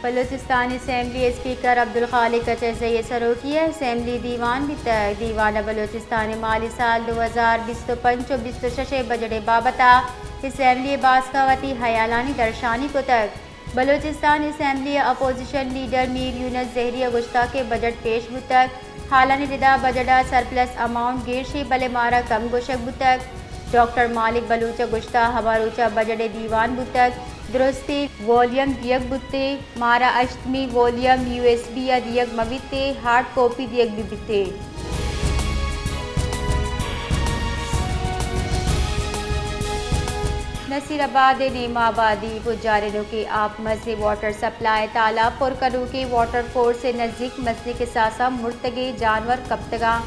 Balochistan assembly speaker Abdul Khaliq اچکزئی ء سروکی ء اسمبلی دیوان بیتگ۔ دیوان ء بلوچستان ء مالی سال دو ہزار بیست ء پنچ ء بیست ء شش ء بجٹ ء بابت ء اسمبلی ء باسک ء وتی ہیالانی درشانی کتگ۔ بلوچستان اسمبلی ء اپوزیشن لیڈر میر یونس زہری ء گوشتگ کہ بجٹ پیش بوتگ، ہالانی ردا بجٹ ء سرپلس اماؤنٹ گیش ء، بلے مارا کم گوشگ بوتگ۔ ڈاکٹر مالک بلوچ ء گوشتگ، ہما روچ ء بجٹ ء دیوان بوتگ، درستیں وولیم دیگ بوت ء مارا ہشتمی وولیم یو ایس بی ء دیگ مہ بیت ء ہارڈ کاپی دیگ بہ بیت ء۔ نصیر آباد ء نیم آبادی پجارینوکیں آپ مزنیں واٹر سپلائی تالاب پر کنوکیں واٹر کورس ء نزیک مزنیں کساس ء مرتگیں جانور کپتگاں،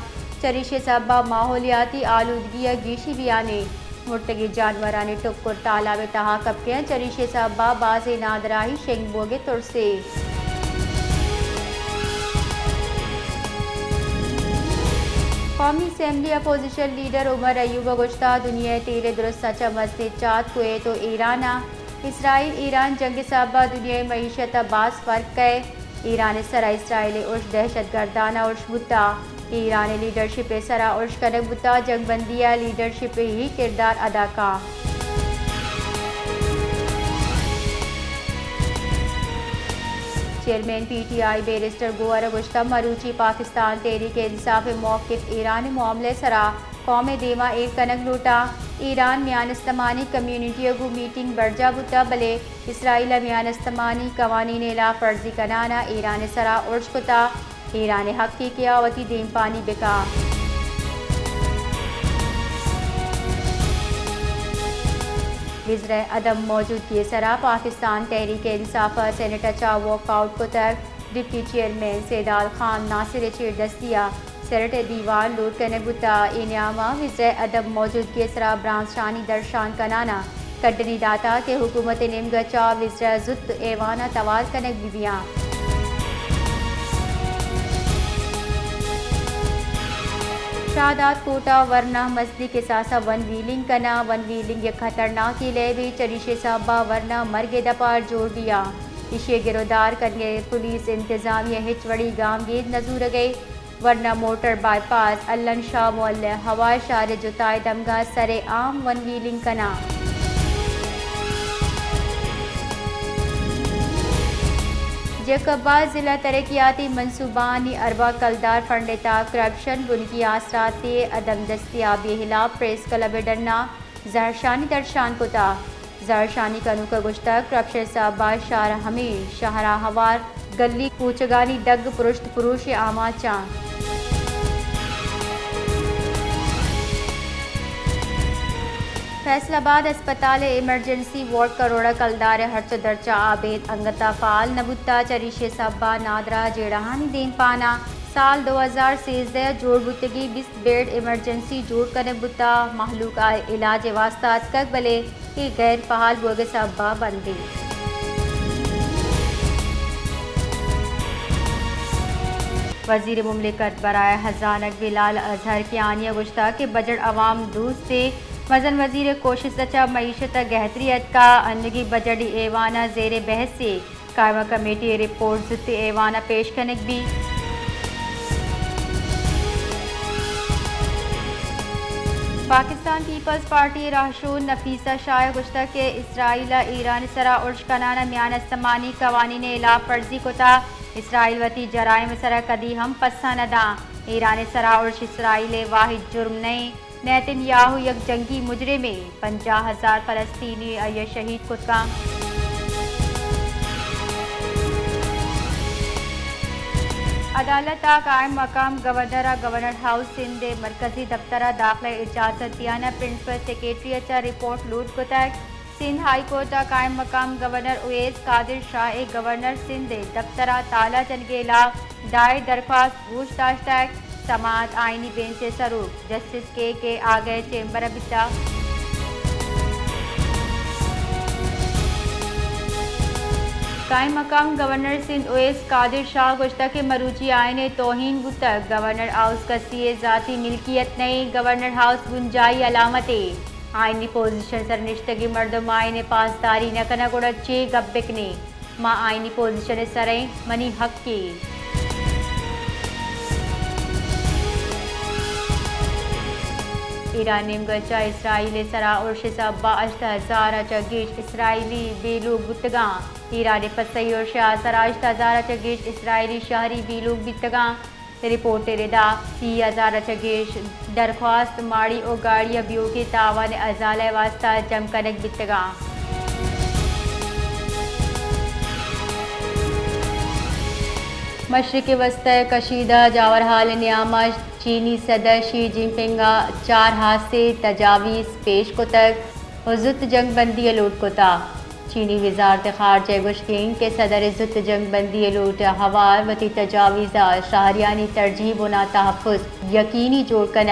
چریشی ء سبب ء ماحولیاتی آلودگی ء گیشی بیان ء۔ مرتگیں جانورانی ٹکر تالاب ء تہا کپتگ انت، چریشی ء سبب ء بازیں نادراہی شنگ بوگ ء ترسے۔ قومی اسمبلی اپوزیشن لیڈر عمر ایوب ء گوشتگ، دنیا ء تیل ء درست سچ ء مزنیں چات کویت ء ایران ء۔ اسرائیل ایران جنگ ء سبب ء دنیا ء معیشت ء باز فرق کئے۔ ایران ء سرا اسرائیل ء ارش دہشت گردان ء ارش بوتگ۔ ایران ء لیڈرشپ ء سرا ارش کنگ بوتگ، جنگ بندی ء لیڈرشپ ء ہی کردار ادا کاں۔ Chairman P T I barrister Gohar ء گوشتگ، مروچی پاکستان تحریک انصاف ء موقف ایران ء معاملہ ء سرا قوم ء دیما ایر کنگ لوٹاں۔ ایران میان استمانی کمیونٹی ء گوں میٹنگ برجاہ بوتگ، بلے اسرائیل ء میان استمانی قوانین ء ہلاف ورزی کنان ء ایران ء سرا ارش کتگ۔ ایران ء حقے کہ آ وتی دیمپانی بکاں۔ وزرا ء عدم موجودگی ء سرا پاکستان تحریک انصاف ء سینیٹ ء چہ واک آؤٹ کتگ۔ ڈپٹی چیئرمین سیدال خان ناصر ء چیردستی ء سینیٹ ء دیوان لوٹ کنگ بوتگ۔ اے نیام ء وزرا ء عدم موجودگی ء سرا برانزشانی درشان کنان ء کڈنی داتگ کہ حکومت ء نیمگ ء چہ وزرا ء زوت ایوان ء توار کنگ بہ بیاں۔ شاہداد کوٹ ء ورنا مزنیں کساس ء ون ویلنگ کناں۔ ون ویلنگ یک خطرناکیں لیبے، چریشی ء سبب ء ورنا مرگ ء دپار جوڑ بیاں۔ ایشی ء گرودار کنگ ء پولیس انتظامیہ ہچ وڑیں گامگیج نہ زورگ ء۔ ورنا موٹر بائی پاس، الن شاہ معلی، ہوائی شہر ء جتا ء دمگاں سر عام ون ویلنگ کناں۔ جیکب آباد ضلع ترقیاتی منصوبہانی ارباں کلدار فنڈ ء تہا کرپشن، بنکی آسراتی ء عدم دستیابی ء ہلاپ پریس کلب ء ڈنا زہرشانی درشان کتگ۔ زہرشانی کنوک ء گوشتگ، کرپشن ء سبب ء شہر ء ہمے شہر ء ہوار گلی کوچگانی دگ پرشت پروش ء آماچ انت۔ فیصل آباد اسپتال ء ایمرجنسی وارڈ کروڑ ء کلدار ء ہرچ ء درچ ء آبید انگت ء فعال نہ بوتگ، چریشی ء سبب ء نادراہ جیڑہانی دیمپان ء سال دو ہزار سیزدہ ء جوڑ بوتگیں بیست بیڈ ایمرجنسی جوڑ کنگ بوتگ، مہلوک ء علاج ء واستہ اتکگ، بلے اے غیر فعال بوگ ء سبب ء بند انت۔ وزیر مملکت برائے ہزانگ بلال اظہر کیانی ء گوشتگ کہ بجٹ عوام دوست ء، مزن وزیر ء کوشست ء چہ معیشت ء گہتری اتکگ، انوگیں بجٹی ایوان ء زیر بحث ء قائمہ کمیٹی ء رپورٹ زوت ایوان ء پیش کنگ بیت۔ پاکستان پیپلز پارٹی ء راہشون نفیسہ شاہ ء گوشتگ کہ اسرائیل ء ایران ء سرا ارش کنان ء میان استمانی قوانین ء ہلاپ ورزی کتگ، اسرائیل وتی جرائم ء سرا کدی ہم پسہ نہ داں، ایران ء سرا ارش اسرائیل ء واحد جرم نہ انت۔ نیتن یاہو یک جنگی مجرمے، پنجاہ ہزار فلسطینی آئی ء شہید کتگاں۔ عدالت ء قائم مقام گورنر ء گورنر ہاؤس سندھ ء مرکزی دفتر ء داخلہ ء اجازت دیان ء پرنسپل سیکرٹری ء چہ رپورٹ لوٹ کتگ۔ سندھ ہائی کورٹ ء قائم مقام گورنر اویس قادر شاہ ء گورنر سندھ ء دفتر ء تالہ جنگ ء ہلاپ دائر درخواست گوش داشتگ۔ سماعت آئینی بینچ ء سروک جسٹس کے کے آگئے چیمبر ء بیتگ۔ قائم مقام گورنر سندھ اویس قادر شاہ گوشتگ کہ مروچی آئین ء توہین بوتگ، گورنر ہاؤس کسی ء ذاتی ملکیت نہ انت، گورنر ہاؤس بنجاہی علامتے، آئینی پوزیشن سر نشتگیں مردم آئین ء پاسداری نہ کنگ گڑا چے گپ بکنیں؟ ما آئینی پوزیشن ءِ سر ایں، منی حق ایں۔ ایران نیمگ ءَ چہ اسرائیل ءِ سرا ارش ءِ سبب ءَ ہشت ہزار ءَ چہ گیش اسرائیلی بے لوگ بوتگاں۔ ایران ءِ پسئی ارش ءِ اثر ءَ ہشت ہزار ءَ چہ گیش اسرائیلی شہری بے لوگ بیتگاں۔ رپورٹ ءِ ردا سی ہزار ءَ چہ گیش درخواست ماڑی ءُ گاڑی ءِ بیوکیں تاوان ءِ ازالہ ءِ واستہ جم کنگ بیتگاں۔ مشرق وسطی ءِ کشیدہ جاورحال ءِ نیام ءَ چینی صدر شی جن پنگ ءَ چار ہاسیں تجاویز پیش کتگ ءُ زوت جنگ بندی ءِ لوٹ کتگ۔ چینی وزارت خارجہ ءِ گوشگ اِنت کہ صدر ءِ زوت جنگ بندی ءِ لوٹ ءِ ہوار وتی تجاویز ءَ شہریانی ترجیح بنا تحفظ یقینی جوڑ کنگ،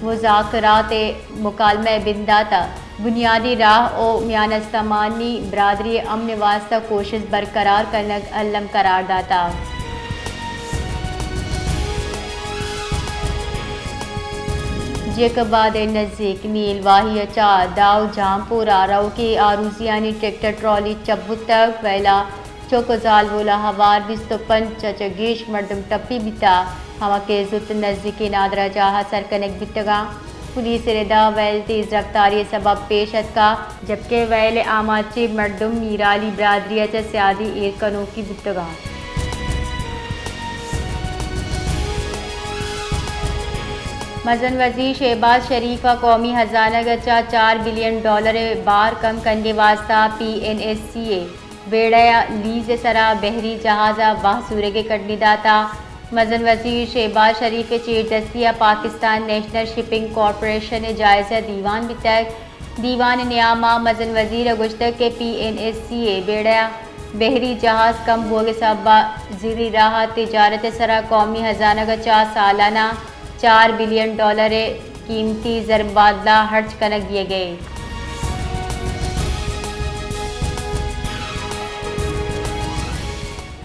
مذاکرات ءِ مکالمہ ءِ بندات ءَ بنیادی راہ ءُ میان استمانی برادری ءِ امن ءِ واستہ کوشست برقرار کنگ الم قرار داتگ۔ جیکب آباد ءِ نزیک نیل واہی ءَ چہ داؤ جہانپور ءَ روکیں آروزیانی ٹریکٹر ٹرالی چپ بوتگ۔ ویل ءَ چک ءُ زالبول ءَ ہوار بیست ءُ پنچ ءَ چہ گیش مردم ٹپی بیتگ، ہما کہ زوت نزیکیں نادراہ جاہ ءَ سر کنگ بیتگاں۔ پولیس ءِ ردا ویل تیز رفتاری ءِ سبب پیش اتکگ، جبکہ ویل ءِ آماچیں مردم میرالی برادری ءَ چہ سیادی ایر کنوکی بوتگاں۔ مزن وزیر شہباز شریف ءَ قومی ہزانگ ءَ چہ چار بلین ڈالر ءِ بار کم کنگ ءِ واستہ پی این ایس سی ءِ بیڑہ ءِ لیز ءِ سرا بحری جہاز ءَ بہر زورگ ءِ کڈنی داتگ۔ مزن وزیر شہباز شریف ءِ چیردستی ءَ پاکستان نیشنل شپنگ کارپوریشن ءِ جائزہ دیوان بیتگ۔ دیوان ءِ نیام ءَ مزن وزیر ءَ گوشتگ کہ پی این ایس سی ءِ بیڑہ ءِ بحری جہاز کم بوگ ءِ سبب ءَ زیری راہ ءَ تجارت ءِ سرا قومی ہزانگ ءَ چہ سالانہ چار بلین ڈالر ءِ قیمتی زرمبادلہ ہرچ کنگ دیگ ءَ اِنت۔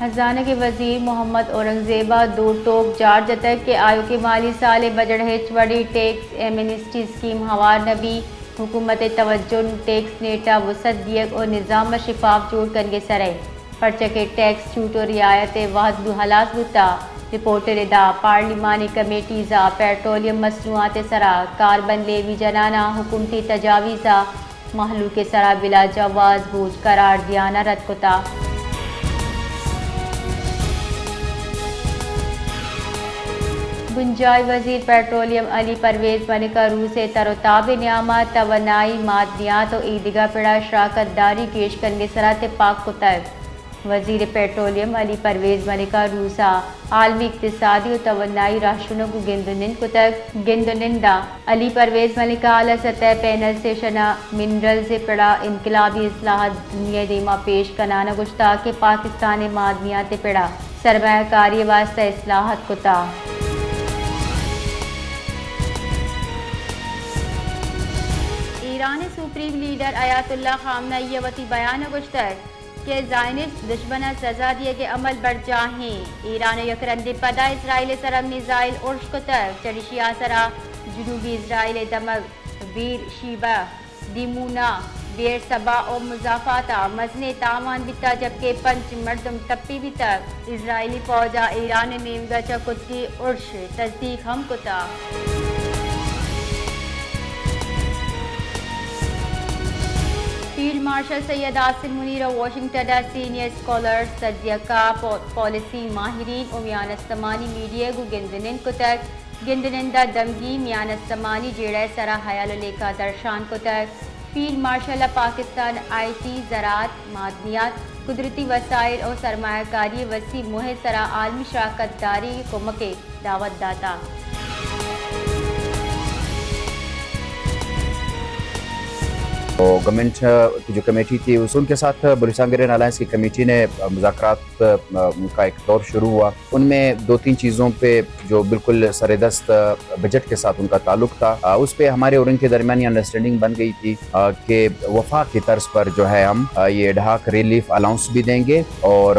ہزانگ ءِ وزیر محمد اورنگزیب ءَ دو ٹوک جار جتگ کہ آیوکیں مالی سال ءِ بجٹ ءَ ہچ وڑیں ٹیکس ایمنسٹی اسکیم ہوار نہ بیت۔ حکومت ءِ توجہ ٹیکس نیٹ ءَ وسعت دیگ ءُ نظام ءَ شفاف جوڑ کنگ ءِ سر ءَ اِنت، پرچا کہ ٹیکس چھوٹ ءُ رعایت ءِ وھد بو ہلاس بوتگ۔ رپورٹ ءِ ردا پارلیمانی کمیٹیز ءَ پیٹرولیم مصنوعات ءِ سرا کاربن لیوی جنان ءَ حکومتی تجاویز ءَ مہلوک ءِ سرا بلاجواز بوجھ قرار دیان ءَ رد کتگ۔ بنجاہی وزیر پیٹرولیم علی پرویز ملک ءَ روس ءِ تر ءُ تاب ءِ نیام ءَ توانائی، معدنیات ءُ ایدگہ پڑ ءَ شراکت داری گیش کنگ ءِ سرا تپاک کتگ۔ وزیر پیٹرولیم علی پرویز ملک ءَ روس ءَ عالمی اقتصادی ءُ توانائی راہشونک گوں گند ءُ نند کتگ۔ گند ءُ نند ءَ علی پرویز ملک ءَ اعلی سطح پینل سیشن ءَ منرلز ءِ پڑ ءَ انقلابی اصلاحات دنیا ءِ دیما پیش کنان ءَ گوشتگ کہ پاکستان ءَ معدنیات ءِ پڑ ءَ سرمایہ کاری ءِ واستہ اصلاحات کتگ۔ ایران ءِ سپریم لیڈر آیت اللہ خامنہ ای ءَ وتی بیان ءَ گوشتگ کہ زائونسٹ دشمن ءَ سزا دیگ ءِ عمل برجاہ اِنت۔ ایران ءَ یک رندے پدا اسرائیل ءِ سرا میزائل ارش کتگ، چریشی ءِ اثر ءَ جنوبی اسرائیل ءِ دمگ بیر شیبہ، دیمونا، بیر سبا ءُ مضافات ءَ مزنیں تاوان بیتگ، جبکہ پنچ مردم ٹپی بیتگ۔ اسرائیلی فوج ءَ ایران ءِ نیمگ ءَ چہ کتگیں ارش ءِ تصدیق ہم کتگ۔ فیلڈ مارشل سید عاصم منیر ءَ واشنگٹن ءَ سینئر اسکالرز، تجزیہ کار، پا-، پالیسی ماہرین ءُ میان استمانی میڈیا ءَ گوں گند ءُ نند کتگ۔ گند ءُ نند ءَ دمگی میان استمانی جیڑہ ءِ سرا ہیال ءُ لیکہ درشان کتگ۔ فیلڈ مارشل ءَ پاکستان ءَ آئی ٹی، زراعت، معدنیات، قدرتی وسائل ءُ سرمایہ کاری ءِ وسیع موہ ءِ سرا عالمی شراکت داری ءِ کمک ءِ دعوت داتگ۔ تو گورنمنٹ کی جو کمیٹی تھی، اس، ان کے ساتھ بلوچستان گرین الائنس کی کمیٹی نے مذاکرات کا ایک دور شروع ہوا۔ ان میں دو تین چیزوں پہ جو بالکل سر دست بجٹ کے ساتھ ان کا تعلق تھا، اس پہ ہمارے اور ان کے درمیان یہ انڈرسٹینڈنگ بن گئی تھی کہ وفاق کی طرز پر جو ہے ہم یہ ایڈہاک ریلیف الاؤنس بھی دیں گے اور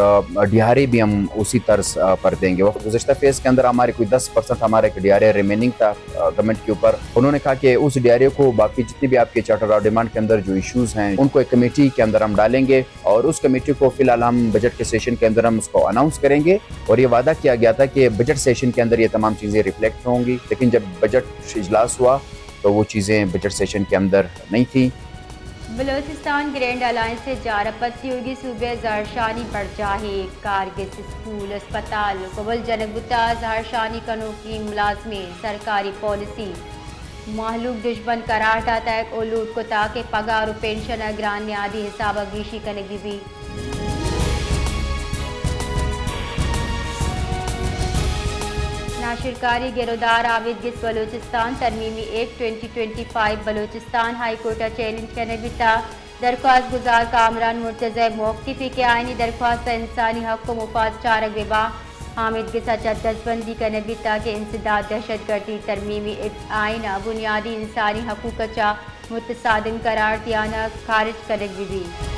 ڈی آر اے بھی ہم اسی طرز پر دیں گے۔ گزشتہ فیز کے اندر ہمارے کوئی دس پرسنٹ ہمارا ایک ڈی آر اے ریمیننگ تھا گورنمنٹ کے اوپر۔ انہوں نے کہا کہ اس ڈی آر اے کو باقی جتنی بھی آپ کے چارٹر آف ڈیمانڈ کے اندر اندر جو ایشوز ہیں ان کو ایک کمیٹی کے اندر ہم ڈالیں گے اور اس کمیٹی کو فی الحال ہم بجٹ کے سیشن کے اندر ہم اس کو اناؤنس کریں گے اور یہ وعدہ کیا گیا تھا کہ بجٹ سیشن کے اندر یہ تمام چیزیں ریفلیکٹ ہوں گی، لیکن جب بجٹ اجلاس ہوا تو وہ چیزیں بجٹ سیشن کے اندر نہیں تھیں۔ بلوچستان گرینڈ الائنس ء جار ء پسیوگی صوبہ زہرشانی برجاہے، کارگس اسکول، اسپتال کبل جنگ بوتا، زہرشانی کنوکی ملازمیں سرکاری پالیسی مہلوک دژمن قرار داتگ و لوٹ کتا کہ پگار و پنشن ء گران نیادی حساب ء گیشی کنگی بیت۔ ناشرکاری گرودار حامد گس بلوچستان ترمیمی act twenty twenty five Balochistan high court ء چیلنج کنگ بیتا۔ درخواست گزار کامران مرتضی موقتی پی کے آئینی درخواست ء انسانی حق و مفاد چارگ بہ باں۔ حامد گس ء چہ دزبندی کنگ بیتا کہ انسداد دہشت گردی ترمیمی آئین ء بنیادی انسانی حقوق ء چہ متصادم قرار دیان ء خارج کنگ بہ بیت۔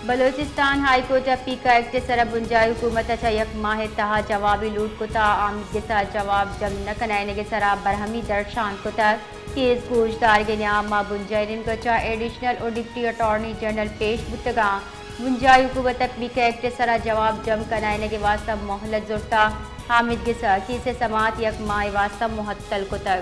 بلوچستان ہائی کورٹ ء پیکا ایکٹ ء سرا بنجاہی حکومت ء چہ یک ماہ ء تہا جوابی لوٹ کتا، آمیدگس ء جواب جم نہ کنائینگ ء سرا برہمی درشان کتگ۔ کیس گوشدارگ ء نیام ء بنجاہی نیمگ ء چہ ایڈیشنل و ڈپٹی اٹارنی جنرل پیش بوتگاں۔ بنجاہی حکومت ء پیکا ایکٹ ء سرا جواب جم کنائینگ ء واستہ مہلت زرتا۔ آمیدگس ء کیس ء سماعت یک ماہ ء واستہ معطل کتگ۔